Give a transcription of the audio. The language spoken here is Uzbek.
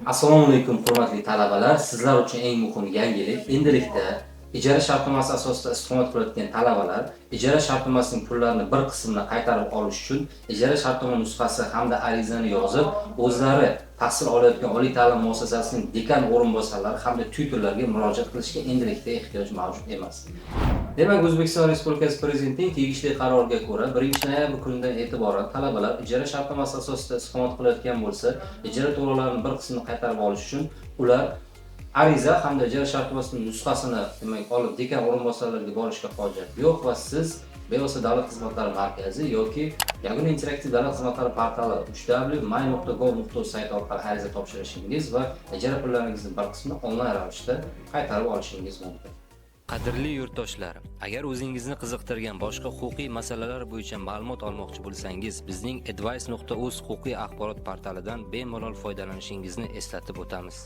Assalomu alaykum, hurmatli talabalar. Sizlar uchun eng muhim yangilik. Endilikda ijara shartnomasi asosida istiqomat qilayotgan talabalar ijara shartnomasining pullarini bir qismini qaytarib olish uchun ijara shartnoma nusxasi hamda arizani yozib, o'zlari tahsil olayotgan oliy ta'lim muassasasining dekan o'rinbosarlari hamda tyutorlarga murojaat qilishga endilikda ehtiyoj mavjud emas. Demak, O'zbekiston Respublikasi Prezidentining tegishli qaroriga ko'ra, 1-noyabr kunidan e'tiboran talabalar ijara shartnomasi asosida istiqomat qilayotgan bo'lsa, ijara to'lovlarining bir qismini qaytarib olish uchun ular ariza hamda ijara shartnomasining nusxasini, demak, olib dekan o'rinbosarlariga borishga hojat yo'q va siz bevosita davlat xizmatlari markazi yoki Yagona interaktiv davlat xizmatlari portali www.my.gov.uz sayti orqali ariza topshirishingiz va ijara pullaringizning bir qismini onlayn ravishda qaytarib olishingiz mumkin. Qadrli yurtdoshlar, agar o'zingizni qiziqtirgan boshqa huquqiy masalalar bo'yicha ma'lumot olmoqchi bo'lsangiz, bizning advice.uz huquqiy axborot portalidan bemalol foydalanishingizni eslatib o'tamiz.